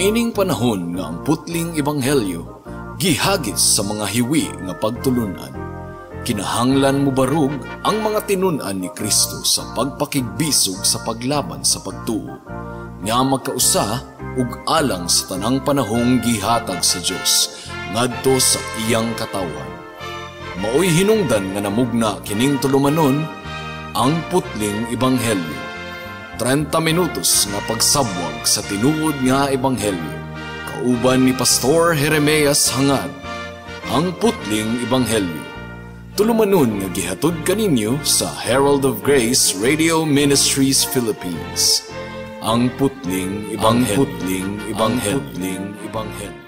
Niining panahon nga ang putling ebanghelyo gihagis sa mga hiwi nga pagtulunan, kinahanglan mobarog ang mga tinun-an ni Kristo sa pagpakigbisog sa paglaban sa pagtuo, nga magkausa ug alang sa tanang panahong gihatag sa Dios ngadto sa iyang katawhan. Maoy hinungdan nga namugna kining tulumanon, Ang Putling Ebanghelyo. 30 minutos nga pagsabwag sa tinuod nga ebanghelyo. Kauban ni Pastor Jeremias Hangad, Ang Putling Ebanghelyo. Tulumanon nga gihatod kaninyo sa Herald of Grace Radio Ministries Philippines. Ang Putling Ebanghelyo. Ang Putling Ebanghelyo. Putling Ebanghelyo.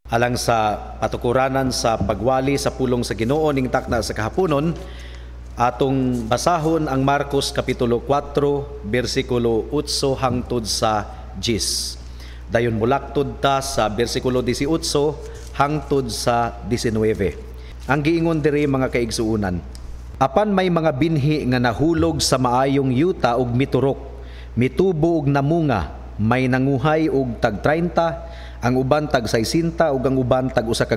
Alang sa patukuranan sa pagwali sa pulong sa Ginoo ning takna sa kahaponon, atong basahon ang Marcos kapitulo 4 bersikulo 8 hangtod sa 10. Dayon mulaktod ta sa bersikulo 18 hangtod sa 19. Ang giingon diri, mga kaigsuonan, apan may mga binhi nga nahulog sa maayong yuta ug miturok, mitubo ug namunga, may nanguhay og tag 30, ang uban tag 60 ug ang uban tag 100.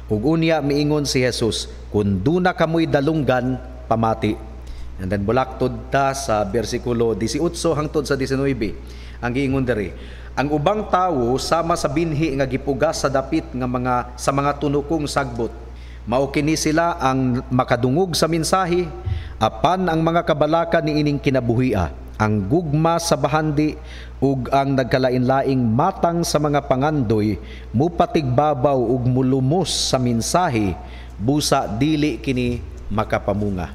Ug unya miingon si Jesus, kun duna kamoy dalunggan, pamati. And then bulaktod ta sa bersikulo 18 hangtod sa 19. Ang giingon diri, ang ubang tawo sama sa binhi nga gipugas sa dapit nga mga sa mga tunukong sagbot. Mao kini sila ang makadungog sa mensahe, apan ang mga kabalaka niining kinabuhia, ang gugma sa bahandi ug ang nagkalain-laing matang sa mga pangandoy mupatigbabaw ug mulumos sa mensahe, busa dili kini makapamunga.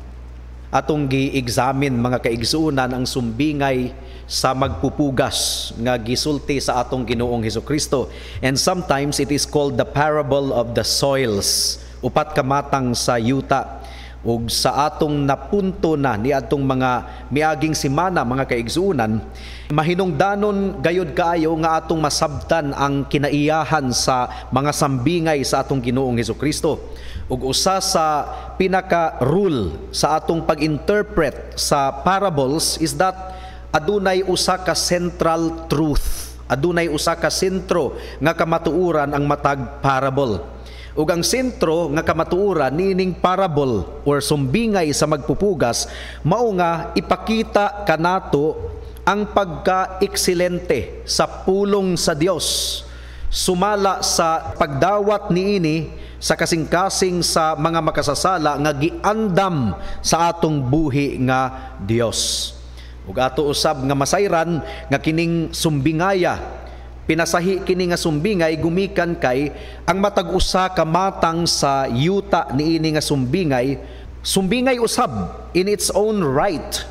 Atong gi-examine, mga kaigsuonan, ang sumbingay sa magpupugas nga gisulti sa atong Ginoong Hesukristo. And sometimes it is called the parable of the soils. Upat ka matang sa yuta. Ug sa atong napunto na ni atong mga miaging simana, mga kaigsuonan, mahinungdanon gayud kaayo nga atong masabtan ang kinaiyahan sa mga sambingay sa atong Ginoong Hesukristo. Ug usa sa pinaka rule sa atong pag-interpret sa parables is that adunay usa ka central truth, adunay usa ka sentro nga kamatuoran ang matag parable. Ug ang sentro nga kamatuoran niining parable or sumbingay sa magpupugas mao nga ipakita kanato ang pagka-ekselente sa pulong sa Dios, sumala sa pagdawat niini sa kasing-kasing sa mga makasasala nga giandam sa atong buhi nga Dios. Ug ato usab nga masayran nga kining sumbingaya, pinasahi kini nga sumbingay gumikan kay ang matag usa ka matang sa yuta niini nga sumbingay, sumbingay usab in its own right.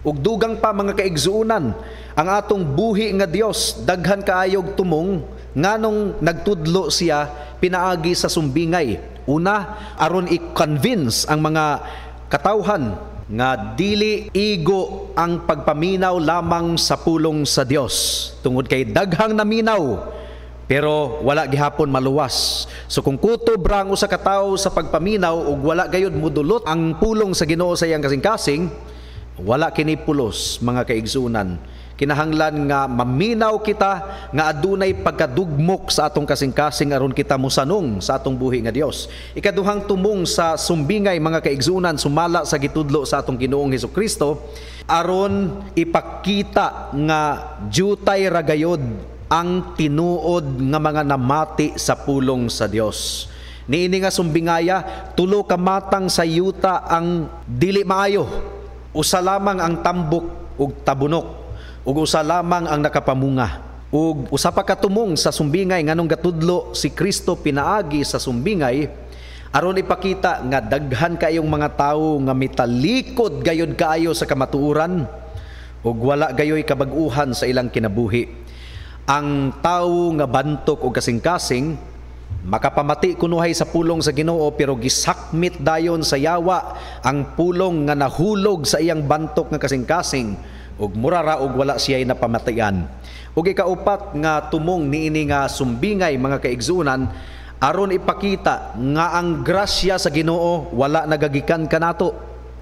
Ug dugang pa, mga kaigsuonan, ang atong buhi nga Dios daghan kaayog tumong nganong nagtudlo siya pinaagi sa sumbingay. Una, aron i-convince ang mga katawhan nga dili igo ang pagpaminaw lamang sa pulong sa Dios, tungod kay daghang naminaw pero wala gihapon maluwas. So kung kutob ra ang usa ka tawo sa pagpaminaw ug wala gayud mudulot ang pulong sa Ginoo sa iyang kasing-kasing, wala kini pulos, mga kaigsuonan. Kinahanglan nga maminaw kita nga adunay pagkadugmok sa atong kasing-kasing aron kita mosanong sa atong buhi nga Dios. Ikaduhang tumong sa sumbingay, mga kaigsuonan, sumala sa gitudlo sa atong Ginoong Hesukristo, aron ipakita nga jutay ra gayod ang tinuod nga mga namati sa pulong sa Dios. Niini nga sumbingaya, tulo ka matang sa yuta ang dili maayo. Usa lamang ang tambok ug tabunok, ug usa lamang ang nakapamunga. Ug usa pa katumong sa sumbingay nganong gatudlo si Kristo pinaagi sa sumbingay, aron ipakita nga daghan kayong mga tawo nga mitalikod gayud kaayo sa kamatuoran ug wala gayoy kabag-uhan sa ilang kinabuhi. Ang tawo nga bantok og kasing-kasing makapamati kunuhay sa pulong sa Ginoo, pero gisakmit dayon sa yawa ang pulong nga nahulog sa iyang bantok nga kasing-kasing ug mura ra og wala siya'y napamatian. Ug ikaupat nga tumong niini nga sumbingay, mga kaigsuonan, Aron ipakita nga ang grasya sa Ginoo wala nagagikan kanato.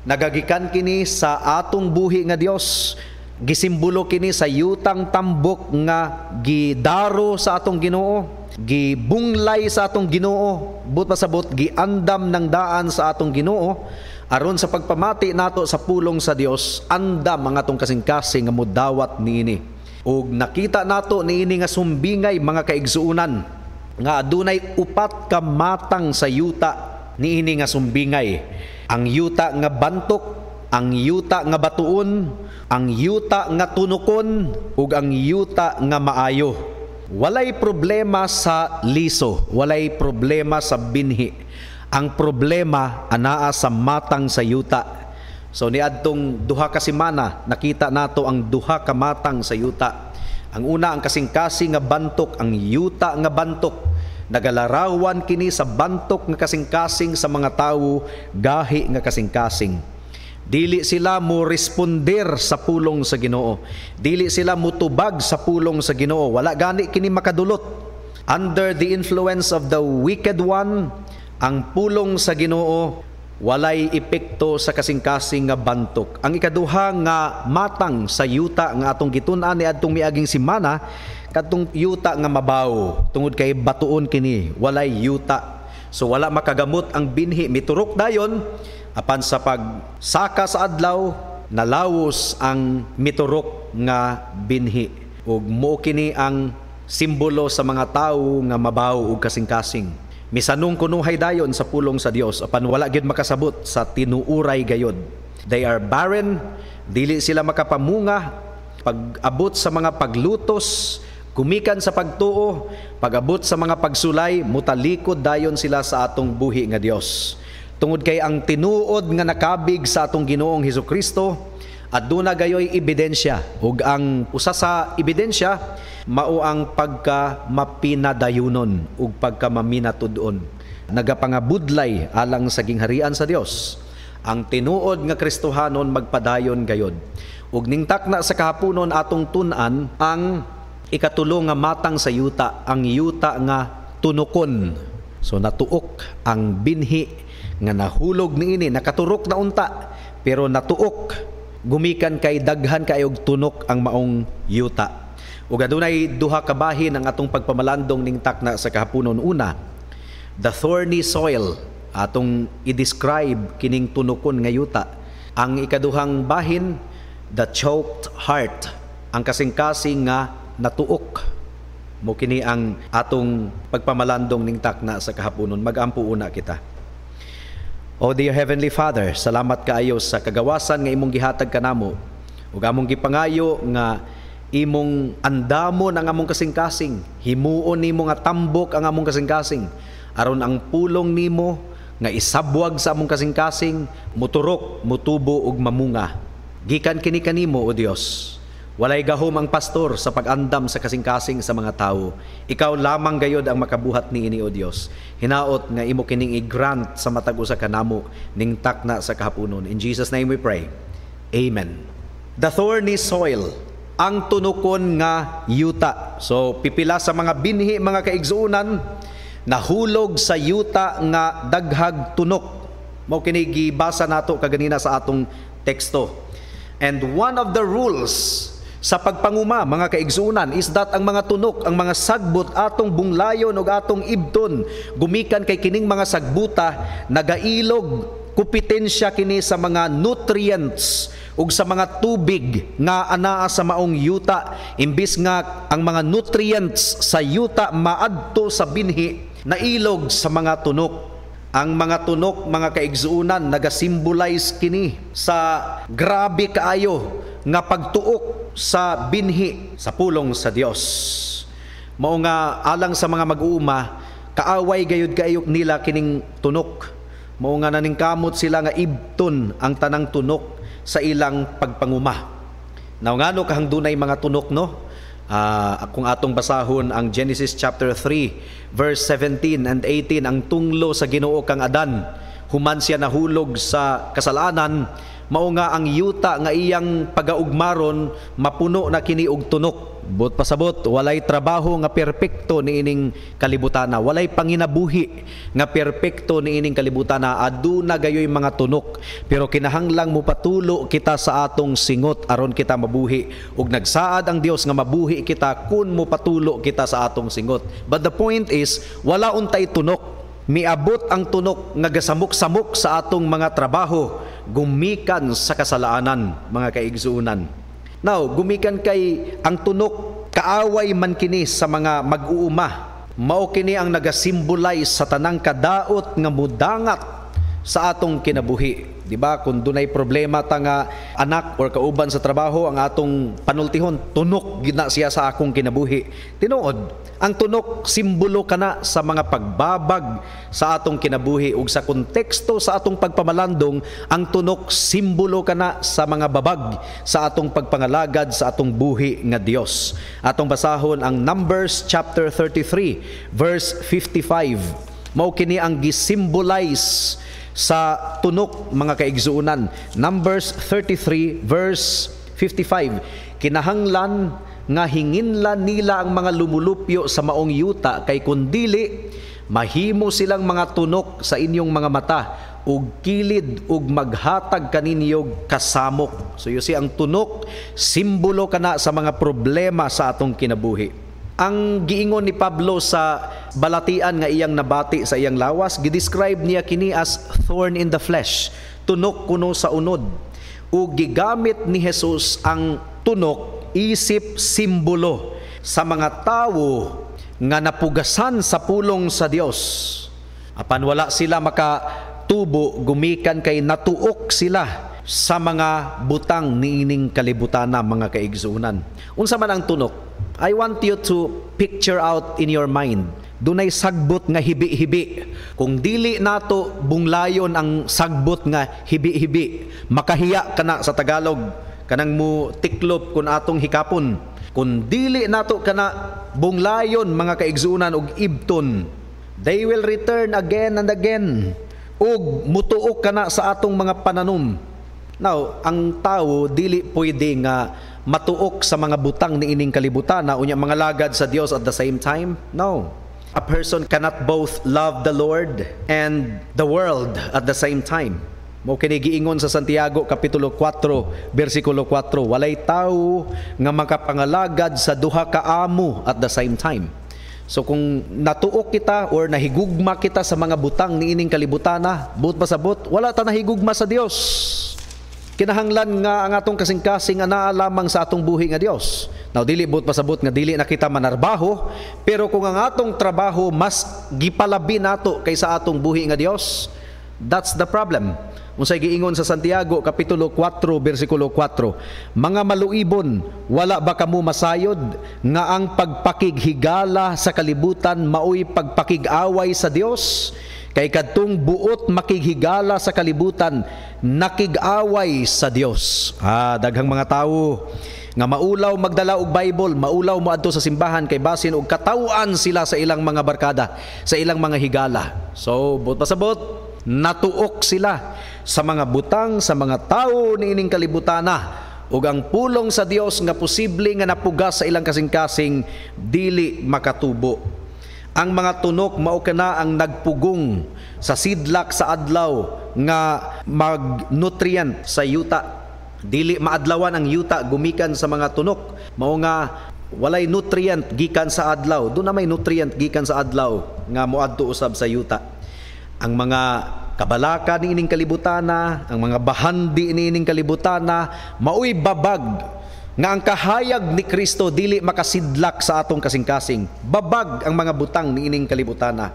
Nagagikan kini sa atong buhi nga Dios. Gisimbolo kini sa yutang tambok nga gidaro sa atong Ginoo, gibunglay sa atong Ginoo, but pasabot giandam ng daan sa atong Ginoo aron sa pagpamati nato sa pulong sa Dios, andam ang atong kasing-kasing nga mudawat niini. Ug nakita nato niini nga sumbingay, mga kaigsuonan, nga adunay upat ka matang sa yuta niini nga sumbingay: ang yuta nga bantok, ang yuta nga batuon, ang yuta nga tunokon, ug ang yuta nga maayo. Walay problema sa liso, walay problema sa binhi. Ang problema anaa sa matang sa yuta. So niadtong 2 ka semana, nakita nato ang duha ka matang sa yuta. Ang una, ang kasing-kasing nga bantok, ang yuta nga bantok. Nagalarawan kini sa bantok nga kasing-kasing sa mga tawo, gahi nga kasing-kasing. Dili sila mo responder sa pulong sa Ginoo. Dili sila mutubag sa pulong sa Ginoo. Wala gani kini makadulot. Under the influence of the wicked one, ang pulong sa Ginoo walay epekto sa kasing-kasing nga bantok. Ang ikaduha nga matang sa yuta nga atong gitun-an niadtong miaging semana, kadtong yuta nga mabaw, tungod kay batuon kini, walay yuta. So wala makagamot ang binhi, miturok dayon, apan sa pagsaka sa adlaw, nalawos ang miturok nga binhi. Ug mo kini ang simbolo sa mga tawo nga mabaw ug kasing-kasing. Misanong kunuhay dayon sa pulong sa Dios, apan wala gyud makasabot sa tinuuray gayod. They are barren, dili sila makapamunga. Pag-abot sa mga paglutos, gumikan sa pagtuo, pag-abot sa mga pagsulay, mutalikod dayon sila sa atong buhi nga Dios. Tungod kay ang tinuod nga nakabig sa atong Ginoong Hesukristo, aduna gayoy ebidensya, ug ang usa sa ebidensya mao ang pagka mapinadayunon ug pagka maminatud-on. Nagapangabudlay alang sa gingharian sa Dios. Ang tinuod nga Kristohanon magpadayon gayod. Ug ning takna sa kahaponon, atong tun-an ang ikatulo nga matang sa yuta, ang yuta nga tunokon. So natuok ang binhi nga nahulog niini, nakaturok na unta, pero natuok gumikan kay daghan kayog tunok ang maong yuta. Ug adunay duha ka bahin ang atong pagpamalandong ning takna sa kahaponon. Una, the thorny soil, atong i-describe kining tunokon nga yuta. Ang ikaduhang bahin, the choked heart, ang kasing-kasing nga natuok. Mo kini ang atong pagpamalandong ning takna sa kahaponon. Magampo una kita. O dear Heavenly Father, salamat kaayo sa kagawasan nga imong gihatag kanamo. Ug among gipangayo nga imong andamon ang among kasing-kasing, himuon nimo nga tambok ang among kasing-kasing, aron ang pulong nimo nga isabwag sa among kasing-kasing muturok, mutubo ug mamunga. Gikan kini kanimo, O Dios. Walay gahom ang pastor sa pag-andam sa kasing-kasing sa mga tawo. Ikaw lamang gayod ang makabuhat niini, O Dios. Hinaot nga imo kining i-grant sa matag usa kanamo ning takna sa kahaponon. In Jesus' name we pray. Amen. The thorny soil, ang tunukon nga yuta. So pipila sa mga binhi, mga kaigsuonan, nahulog sa yuta nga daghag tunok. Mao kini gibasa nato kaganina sa atong teksto. And one of the rules sa pagpanguma, mga kaigsuonan, is that ang mga tunok, ang mga sagbot, atong bunglayon ug atong ibton gumikan kay kining mga sagbuta nagailog kompetensya kini sa mga nutrients ug sa mga tubig nga anaa sa maong yuta. Imbis nga ang mga nutrients sa yuta maadto sa binhi, nailog sa mga tunok. Ang mga tunok, mga kaigsuonan, nagasimbolize kini sa grabe kaayo nga pagtuok sa binhi sa pulong sa Dios. Mao nga alang sa mga mag-uuma, kaaway gayud kaayo nila kining tunok. Mao nga naningkamot sila nga ibton ang tanang tunok sa ilang pagpanguma. Now, ngano kahang dunay mga tunok, no? Kung atong basahon ang Genesis chapter 3 verse 17 and 18, ang tunglo sa Ginoo kang Adan. Human siya nahulog sa kasalanan, mao nga ang yuta nga iyang pagaugmaron mapuno na kini og tunok. Buot pasabot, walay trabaho nga perpekto niining kalibutana, walay panginabuhi nga perpekto niining kalibutana, aduna gayoy mga tunok. Pero kinahanglang mopatulo kita sa atong singot aron kita mabuhi. Ug nagsaad ang Dios nga mabuhi kita kun mopatulo kita sa atong singot. But the point is, wala untay tunok. Miabot ang tunok nga gasamok-samok sa atong mga trabaho gumikan sa kasalanan, mga kaigsuonan. Now, gumikan kay ang tunok, kaaway man kini sa mga mag-uuma. Mao kini ang nagasimbolize sa tanang kadaot nga mudangat sa atong kinabuhi. Di ba? Kung dunay problema ta nga anak or kauban sa trabaho, ang atong panultihon, "Tunok gid na siya sa akong kinabuhi." Tinuod, ang tunok simbolo kana sa mga pagbabag sa atong kinabuhi, ug sa konteksto sa atong pagpamalandong, ang tunok simbolo kana sa mga babag sa atong pagpangalagad sa atong buhi nga Dios. Atong basahon ang Numbers chapter 33 verse 55. Mao kini ang gisimbolize sa tunok, mga kaigsuonan. Numbers 33 verse 55. "Kinahanglan nga hinginlan nila ang mga lumulupyo sa maong yuta, kay kun dili, mahimo silang mga tunok sa inyong mga mata ug kilid ug maghatag kaninyo kasamok." So you see, ang tunok simbolo kana sa mga problema sa atong kinabuhi. Ang giingon ni Pablo sa balatian nga iyang nabati sa iyang lawas, gidescribe niya kini as thorn in the flesh, tunok kuno sa unod. Ug gigamit ni Jesus ang tunok isip simbolo sa mga tawo nga napugasan sa pulong sa Dios. Apan wala sila makatubo gumikan kay natuok sila sa mga butang niining kalibutana, mga kaigsuonan. Unsa man ang tunok? I want you to picture out in your mind. Dunay sagbot nga hibi-hibi. Kung dili nato bunglayon ang sagbot nga hibi-hibi, makahiya kana sa Tagalog, kanang mo tiklop kung atong hikapon. Kung dili nato kana bunglayon, mga kaigsuonan, og ibton, they will return again and again. Ug mutuok kana sa atong mga pananom. Now, ang tao dili pwede nga matuok sa mga butang niining kalibutan na unya mangalagad sa Dios at the same time. No. A person cannot both love the Lord and the world at the same time. Mao kini giingon sa Santiago kapitulo 4 bersikulo 4, walay tawo nga makapangalagad sa duha ka amo at the same time. So kung natuok kita or nahigugma kita sa mga butang niining kalibutana, buot pasabot, wala ta nahigugma sa Dios. Kinahanglan nga ang atong kasing-kasing anaa lamang sa atong buhi nga Dios. Now, dili buot pasabot nga dili na kita manarbaho, pero kung ang atong trabaho mas gipalabi nato kaysa atong buhi nga Dios, that's the problem. Unsay giingon sa Santiago kapitulo 4 bersikulo 4? "Mga maluibon, wala ba kamo masayod nga ang pagpakighigala sa kalibutan maoy pagpakig-away sa Dios? Kay kadtong buot makighigala sa kalibutan, nakig-away sa Dios." Ah, daghang mga tawo nga maulaw magdala og Bible, maulaw moadto sa simbahan kay basin og kataw-an sila sa ilang mga barkada, sa ilang mga higala. So, buot pasabot, natuok sila sa mga butang, sa mga tao niining kalibutana, ug ang pulong sa Dios nga posible nga napugas sa ilang kasing-kasing dili makatubo. Ang mga tunok mao kana ang nagpugong sa sidlak sa adlaw nga mag-nutrient sa yuta. Dili maadlawan ang yuta gumikan sa mga tunok. Mao nga walay nutrient gikan sa adlaw. Duna may nutrient gikan sa adlaw nga moadto usab sa yuta. Ang mga kabalaka niining kalibutana, ang mga bahandi niining kalibutana, maoy babag nga ang kahayag ni Kristo dili makasidlak sa atong kasing-kasing. Babag ang mga butang niining kalibutana.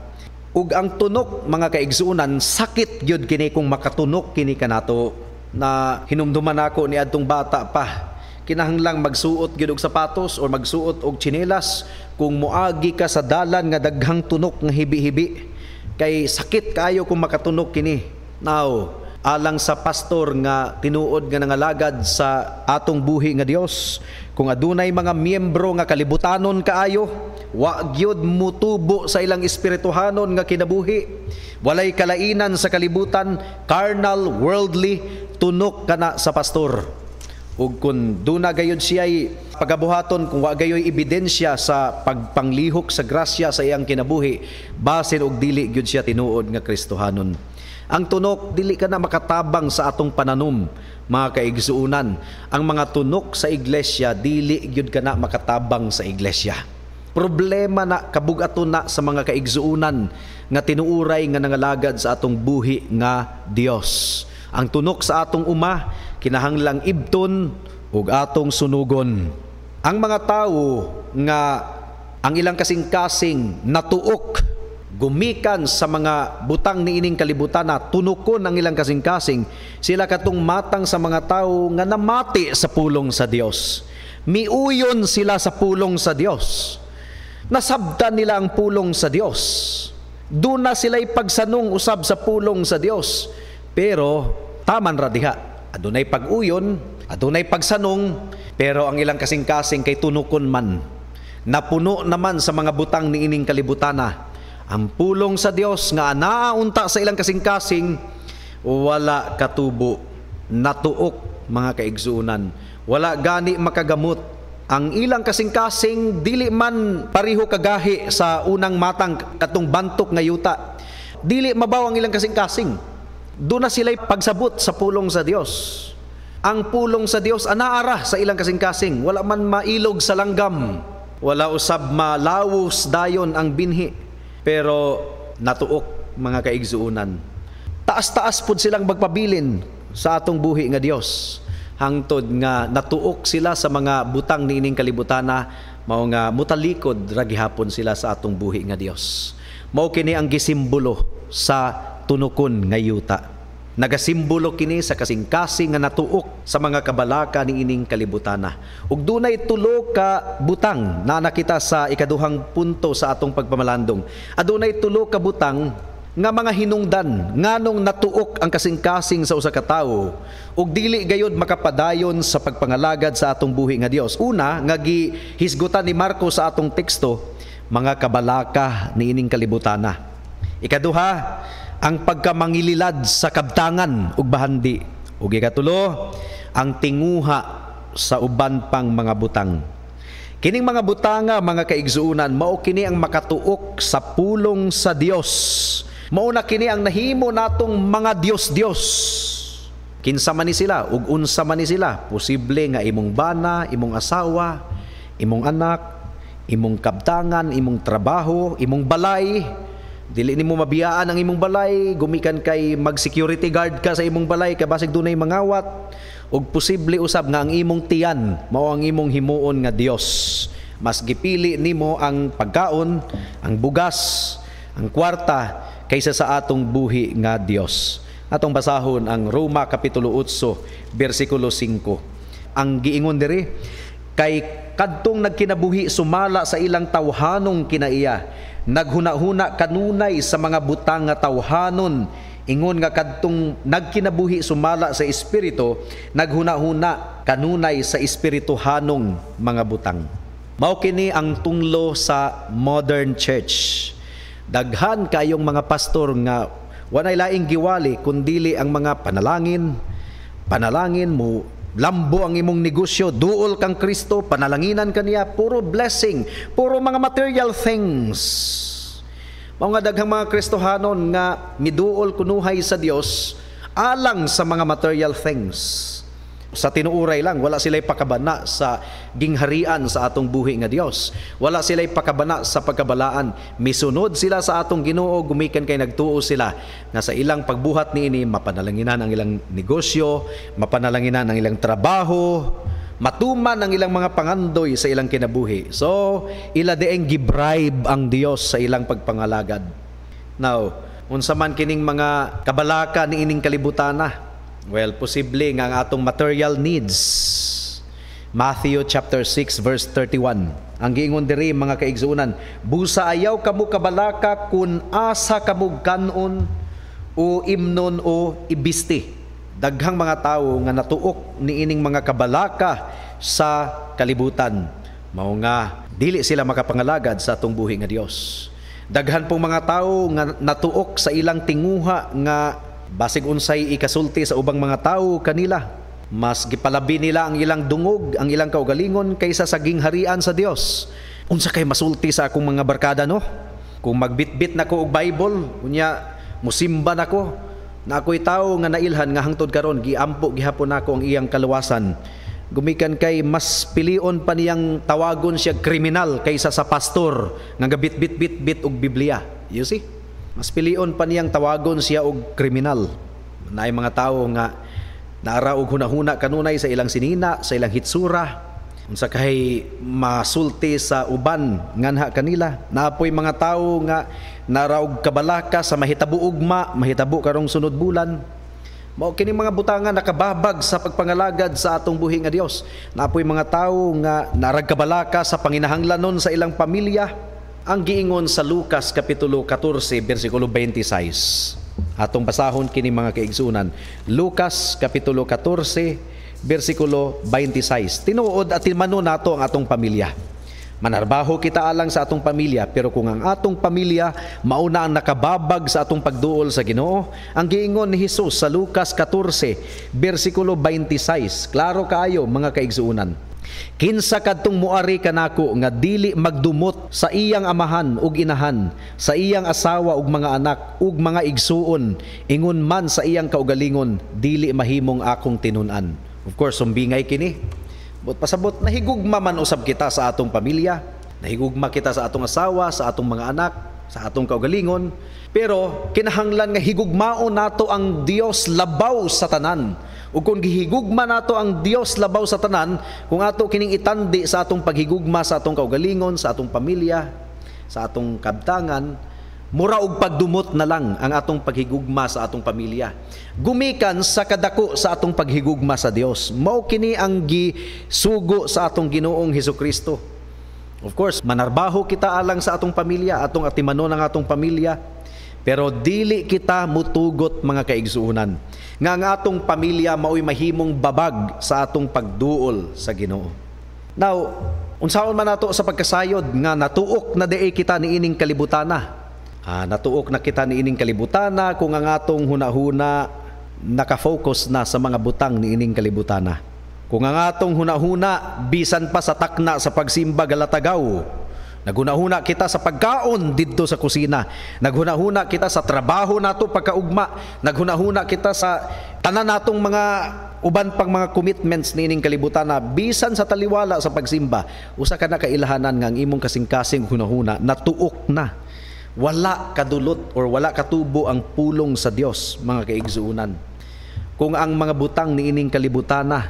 Ug ang tunok, mga kaigsuonan, sakit gyud kini kung makatunok kini kanato. Na hinumduman nako ni adtong bata pa, kinahanglang magsuot gyud og sapatos or magsuot og tsinelas kung moagi ka sa dalan nga daghang tunok nga hibi-hibi. Kay sakit kaayo kung makatunok kini. Now, alang sa pastor nga tinuod nga nangalagad sa atong buhi nga Dios, kung Kung adunay mga miyembro nga kalibutanon kaayo, wa gyud mutubo sa ilang espirituhanon nga kinabuhi, walay kalainan sa kalibutan, carnal, worldly, tunok kana sa pastor. Ug kung duna gayud siya'y pagabuhaton, kung wa gayoy ebidensya sa pagpanglihok sa grasya sa iyang kinabuhi, basin og dili gyud siya tinuod nga Kristohanon. Ang tunok dili ka na makatabang sa atong pananom, mga kaigsuonan. Ang mga tunok sa iglesia dili gyud ka na makatabang sa iglesia. Problema na kabugaton na sa mga kaigsuonan nga tinuuray nga nangalagad sa atong buhi nga Dios. Ang tunok sa atong uma kinahanglang ibton ug atong sunugon. Ang mga tawo nga ang ilang kasing-kasing natuok gumikan sa mga butang niining kalibutan na tunukon ang ilang kasing-kasing, sila katong matang sa mga tawo nga namati sa pulong sa Dios. Miuyon sila sa pulong sa Dios. Nasabtan nila ang pulong sa Dios. Doon na sila'y pagsanong usab sa pulong sa Dios. Pero taman ra diha. Adunay pag-uyon, adunay pagsanong, pero ang ilang kasing-kasing kay tunukon man. Napuno naman sa mga butang niining kalibutana. Ang pulong sa Dios nga anaa unta sa ilang kasing-kasing wala katubo, natuok, mga kaigsuonan. Wala gani makagamot. Ang ilang kasing-kasing dili man pareho kagahi sa unang matang, katong bantok nga yuta. Dili mabaw ang ilang kasing-kasing. Doon na sila'y pagsabot sa pulong sa Dios. Ang pulong sa Dios anaara sa ilang kasing-kasing, wala man mailog sa langgam. Wala usab malawos dayon ang binhi. Pero natuok, mga kaigsuonan. Taas-taas pud silang magpabilin sa atong buhi nga Dios. Hangtod nga natuok sila sa mga butang niining kalibutana, mao nga mutalikod ra gihapon sila sa atong buhi nga Dios. Mao kini ang gisimbolo sa tunukon nga yuta. Nagasimbolo kini sa kasing-kasing nga natuok sa mga kabalaka niining kalibutana. Ug dunay tulo ka butang na nakita sa ikaduhang punto sa atong pagpamalandong. Adunay tulo ka butang nga mga hinungdan nganong natuok ang kasing-kasing sa usa ka tawo ug dili gayud makapadayon sa pagpangalagad sa atong buhi nga Dios. Una nga gihisgutan ni Marcos sa atong teksto, mga kabalaka niining kalibutana. Ikaduha, ang pagkamangililad sa kabtangan ug bahandi. Ug ikatulo, ang tinguha sa uban pang mga butang. Kining mga butanga, mga kaigsuonan, mao kini ang makatuok sa pulong sa Dios. Mao na kini ang nahimo natong mga Dios-Dios. Kinsa man ni sila ug unsa man ni sila, posible nga imong bana, imong asawa, imong anak, imong kabtangan, imong trabaho, imong balay. Dili nimo mabiyaan ang imong balay, gumikan kay mag-security guard ka sa imong balay kay basig dunay mangawat. Ug posible usab nga ang imong tiyan mao ang imong himuon nga Dios. Mas gipili nimo ang pagkaon, ang bugas, ang kwarta kaysa sa atong buhi nga Dios. Atong basahon ang Roma kapitulo 8 bersikulo 5. Ang giingon diri, kay kadtong nagkinabuhi sumala sa ilang tawhanong kinaiya, naghuna-huna kanunay sa mga butang nga tawhanon, ingon nga kadtong nagkinabuhi sumala sa espiritu, naghuna-huna kanunay sa espirituhanong mga butang. Mao kini ang tunglo sa modern church. Daghan kayong mga pastor nga walay laing giwali kundili ang mga panalangin. Panalangin mo, lambo ang imong negosyo, duol kang Kristo, panalanginan kaniya, puro blessing, puro mga material things. Mao nga daghang mga Kristohanon nga miduol kunuhay sa Dios alang sa mga material things. Sa tinuuray lang, wala sila'y pakabana sa gingharian sa atong buhi nga Dios. Wala sila'y pakabana sa pagkabalaan. Misunod sila sa atong Ginoo gumikan kay nagtuo sila nga sa ilang pagbuhat niini mapanalanginan ang ilang negosyo, mapanalanginan ang ilang trabaho, matuman ang ilang mga pangandoy sa ilang kinabuhi. So, ila dieng gibribe ang Dios sa ilang pagpangalagad. Now, unsa man kining mga kabalaka niining kalibutana? Well, posible nga ang atong material needs. Matthew chapter 6 verse 31. Ang giingon diri, mga kaigsuonan, busa ayaw kamo kabalaka kun asa kamo kanon o imnon o ibisti. Daghang mga tawo nga natuok niining mga kabalaka sa kalibutan. Mao nga dili sila makapangalagad sa atong buhi nga Dios. Daghan pong mga tawo nga natuok sa ilang tinguha nga basig unsay ikasulti sa ubang mga tawo kanila. Mas gipalabi nila ang ilang dungog, ang ilang kaugalingon kaysa sa gingharian sa Dios. Unsa kay masulti sa akong mga barkada, no? Kung magbitbit nako og Bible, unya musimba nako, na ako'y tawo nga nailhan nga hangtod karon giampo gihapon nako ang iyang kaluwasan. Gumikan kay mas pilion pa niyang tawagon siya kriminal kaysa sa pastor nga gabit-bit-bit-bit og Biblia. You see? Mas pilion pa niyang tawagon siya og kriminal. Naay mga tawo nga naara og hunahuna kanunay sa ilang sinina, sa ilang hitsura, unsa kay masulti sa uban nganha kanila. Naapoy mga tawo nga nara og kabalaka sa mahitabo ugma, mahitabo karong sunod bulan. Mao kini mga butanga nakababag sa pagpangalagad sa atong buhi nga Dios. Naapoy mga tawo nga narag kabalaka sa panginahanglanon sa ilang pamilya. Ang giingon sa Lucas kapitulo 14 bersikulo 26. Atong basahon kini, mga kaigsunan. Lucas kapitulo 14 bersikulo 26. Tinuod at timano nato ang atong pamilya. Manarbaho kita alang sa atong pamilya, pero kung ang atong pamilya mauna ang nakababag sa atong pagduol sa Ginoo, ang giingon ni Hesus sa Lucas 14 bersikulo 26, klaro kaayo, mga kaigsuonan. "Kinsa kadtong muari kanako nga dili magdumot sa iyang amahan ug inahan, sa iyang asawa ug mga anak ug mga igsuon, ingon man sa iyang kaugalingon, dili mahimong akong tinun-an." Of course, sumbingay kini. But pasabot, nahigugma man usab kita sa atong pamilya, nahigugma kita sa atong asawa, sa atong mga anak, sa atong kaugalingon, pero kinahanglan nga higugmaon nato ang Dios labaw sa tanan. Ug kung gihigugma nato ang Dios labaw sa tanan, kung ato kining itandi sa atong paghigugma sa atong kaugalingon, sa atong pamilya, sa atong kabtangan, mura og pagdumot na lang ang atong paghigugma sa atong pamilya gumikan sa kadako sa atong paghigugma sa Dios. Mao kini ang gisugo sa atong Ginoong Hesukristo. Of course, manarbaho kita alang sa atong pamilya, atong atimanon ang atong pamilya, pero dili kita mutugot, mga kaigsuonan, nga ang atong pamilya mao'y mahimong babag sa atong pagduol sa Ginoo. Now, unsaon man nato sa pagkasayod nga natuok na diay kita niining kalibutana? Natuok na kita niining kalibutana kung ang atong hunahuna nakafocus na sa mga butang niining kalibutana. Kung ang atong hunahuna bisan pa sa takna sa pagsimba galatagaw, naghunahuna kita sa pagkaon didto sa kusina, naghunahuna kita sa trabaho nato pagkaugma, naghunahuna kita sa tanan natong mga uban pang mga commitments niining kalibutana bisan sa taliwala sa pagsimba, usa ka na kailhanan nga ang imong kasing-kasing hunahuna natuok na, wala kadulot or wala katubo ang pulong sa Dios, mga kaigsuonan. Kung ang mga butang niining kalibutana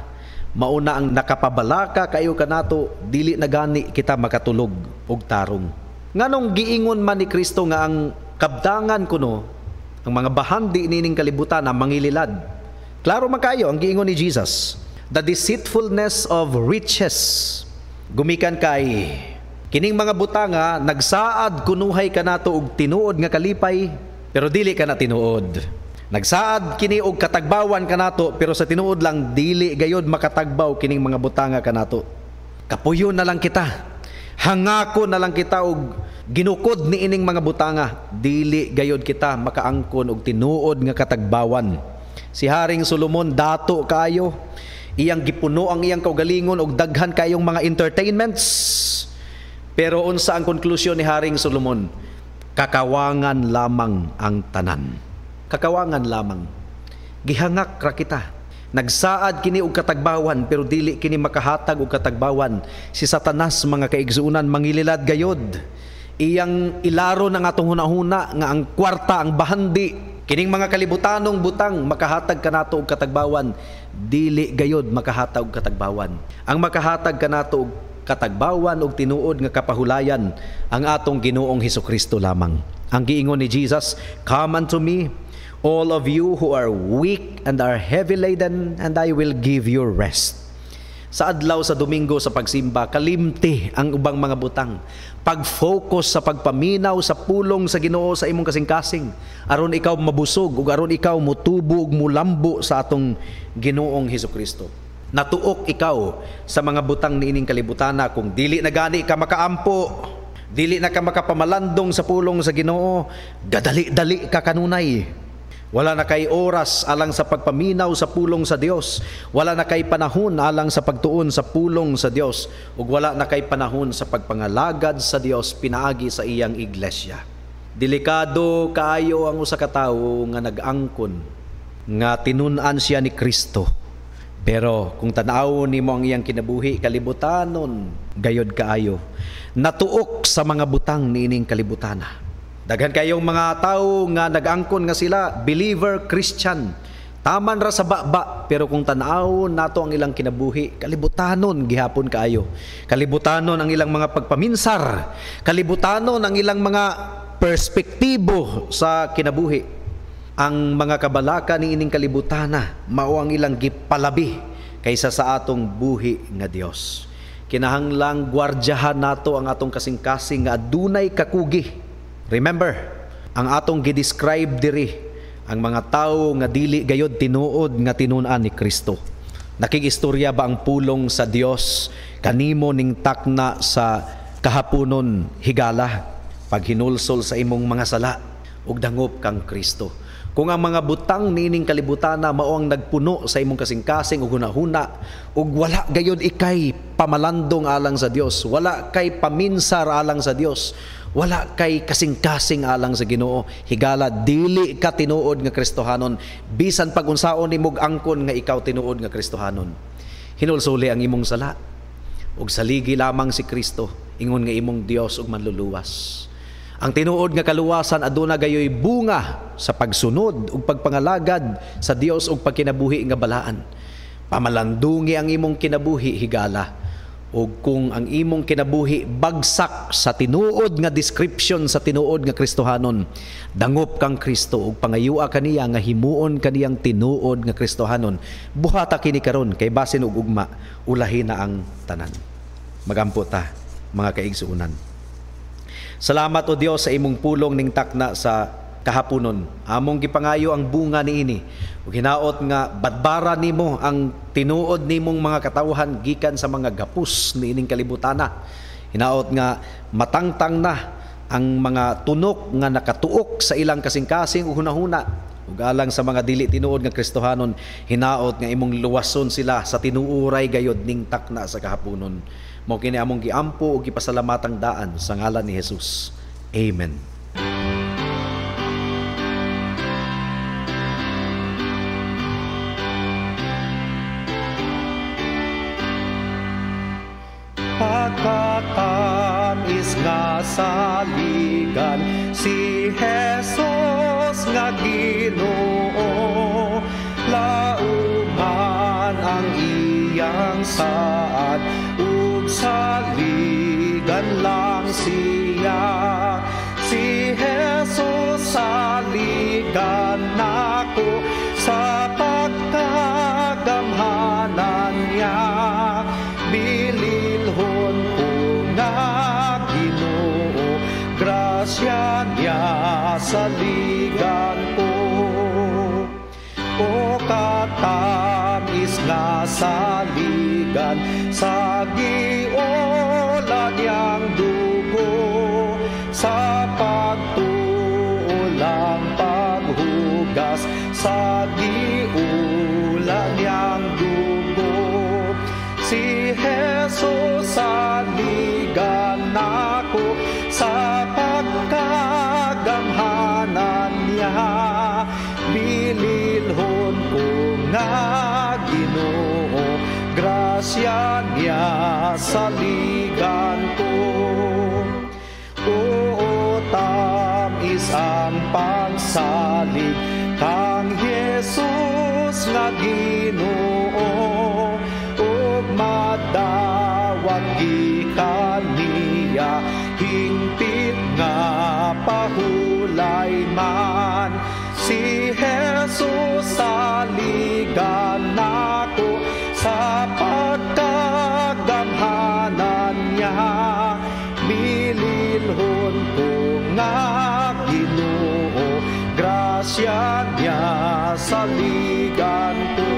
mauna ang nakapabalaka kayo kanato, dili na gani kita makatulog og tarong. Nganong giingon man ni Kristo nga ang kabdangan kuno, ang mga bahandi niining kalibutan na mangililad? Klaro man kayo ang giingon ni Jesus. The deceitfulness of riches. Gumikan kay kining mga butanga nagsaad kunuhay kanato og tinuod nga kalipay, pero dili ka na tinuod. Nagsaad kini og katagbawan kanato, pero sa tinuod lang dili gayod makatagbaw kining mga butanga kanato. Kapuyon na lang kita. Hangako na lang kita og ginukod ni ining mga butanga, dili gayod kita makaangkon og tinuod nga katagbawan. Si Haring Solomon, dato kaayo, iyang gipuno ang iyang kaugalingon og daghan kayong mga entertainments. Pero unsa ang konklusyon ni Haring Solomon? Kakawangan lamang ang tanan. Kakawangan lamang. Gihangak ra kita. Nagsaad kini og katagbawan, pero dili kini makahatag og katagbawan. Si Satanas, mga kaigsuonan, mangililad gayod. Iyang ilaro ng atong hunahuna nga ang kwarta, ang bahandi, kining mga kalibutanong butang makahatag kanato og katagbawan. Dili gayod makahatag og katagbawan. Ang makahatag kanato og katagbawan og tinuod nga kapahulayan, ang atong Ginoong Hesukristo lamang. Ang giingon ni Jesus, "Come unto me, all of you who are weak and are heavy laden, and I will give you rest." Sa adlaw sa Domingo sa pagsimba, kalimti ang ubang mga butang. Pag-focus sa pagpaminaw sa pulong sa Ginoo sa imong kasing-kasing, aron ikaw mabusog ug aron ikaw mutubo ug mulambo sa atong Ginoong Hesukristo. Natuok ikaw sa mga butang niining kalibutana kung dili na gani ka makaampo, dili na ka makapamalandong sa pulong sa Ginoo, gadali-dali ka kanunay. Wala na kay oras alang sa pagpaminaw sa pulong sa Dios. Wala na kay panahon alang sa pagtuon sa pulong sa Dios. Ug wala na kay panahon sa pagpangalagad sa Dios pinaagi sa iyang iglesia. Delikado kaayo ang usa ka tawo nga nag-angkon nga tinun-an siya ni Kristo. Pero kung tan-awon nimo ang iyang kinabuhi, kalibutanon gayod kaayo. Natuok sa mga butang niining kalibutana. Daghan kayong mga tawo nga nag-angkon nga sila believer Christian. Taman ra sa baba, pero kung tan-awon nato ang ilang kinabuhi, kalibutanon gihapon kaayo. Kalibutanon ang ilang mga pagpaminsar, kalibutanon ang ilang mga perspektibo sa kinabuhi. Ang mga kabalaka niining kalibutana mao ang ilang gipalabi kaysa sa atong buhi nga Dios. Kinahanglang gwardyahan nato ang atong kasing-kasing nga adunay kakugi. Remember, ang atong gi-describe diri ang mga tawo nga dili gayod tinuod nga tinun-an ni Kristo. Nakig-istorya ba ang pulong sa Dios kanimo ning takna sa kahaponon higala paghinulsol sa imong mga sala ug dangop kang Kristo? Kung ang mga butang niining kalibutana mao ang nagpuno sa imong kasing-kasing ug hunahuna ug wala gayod ikay pamalandong alang sa Dios, wala kay paminsar alang sa Dios, wala kay kasing-kasing alang sa Ginoo, higala dili ka tinuod nga Kristohanon, bisan pag unsaon nimog angkon nga ikaw tinuod nga Kristohanon. Hinulsuli ang imong sala ug saligi lamang si Kristo ingon nga imong Dios ug manluluwas. Ang tinuod nga kaluwasan aduna gayoy bunga sa pagsunod ug pagpangalagad sa Dios ug pagkinabuhi nga balaan. Pamalandungi ang imong kinabuhi higala, ug kung ang imong kinabuhi bagsak sa tinuod nga description sa tinuod nga Kristohanon, dangop kang Kristo ug pangayua kaniya nga himuon kaniyang tinuod nga Kristohanon. Buhata kini karon kay basin og ugma ulahi na ang tanan. Magampo ta, mga kaigsuonan. Salamat o Dios sa imong pulong ning takna sa kahaponon. Among gipangayo ang bunga niini ug hinaot nga badbara nimo ang tinuod nimong mga katawhan gikan sa mga gapos niining kalibutana. Hinaot nga matangtang na ang mga tunok nga nakatuok sa ilang kasing-kasing ug hunahuna ug alang sa mga dili tinuod nga Kristohanon, hinaot nga imong luwason sila sa tinuuray gayod ning takna sa kahaponon. Mao kini among giampo ug gipasalamatang daan sa ngalan ni Jesus. Amen. Pagkatamis nga saligan si Jesus nga Ginoo, lauman ang iyang saad ug saligan lang siya. Si Jesus saligan nako sa pagkagamhanan niya. Bililhon ko nga Ginoo, grasya niya saligan ko. O katamis nga saligan sa giula niyang dugo, sa pagtuulang paghugas sa giula niyang dugo. Si Jesus saligan nako sa pagkagamhanan niya. Bililhon ko nga Ginoo, grasya niya saligan ko. Oo, tamis ang pagsalig kang Jesus nga Ginoo, ug madawat gikan niya hingpit nga pahulay man. Si Jesus saligan nako sa pagkagamhanan niya, bililhon ko nga Ginoo, grasya niya saligan ko.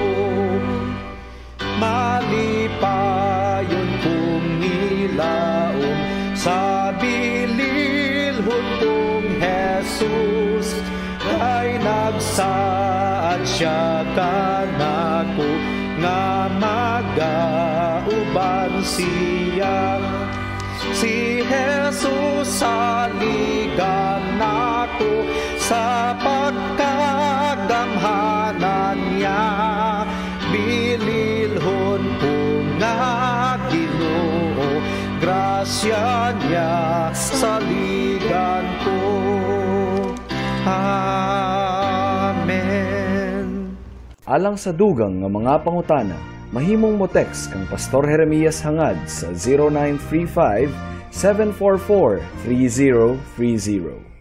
Malipayon kong nilaom sa bililhon kong Jesus, kay nagsaad siya kanako nga magauban siya. Si Jesus saligan nako sa pagkagamhanan niya, bililhon ko nga Ginoo, grasya niya saligan ko. Amen. Alang sa dugang nga mga pangutana, mahimong mo text kang Pastor Jeremias Hangad sa 0935 744 3030.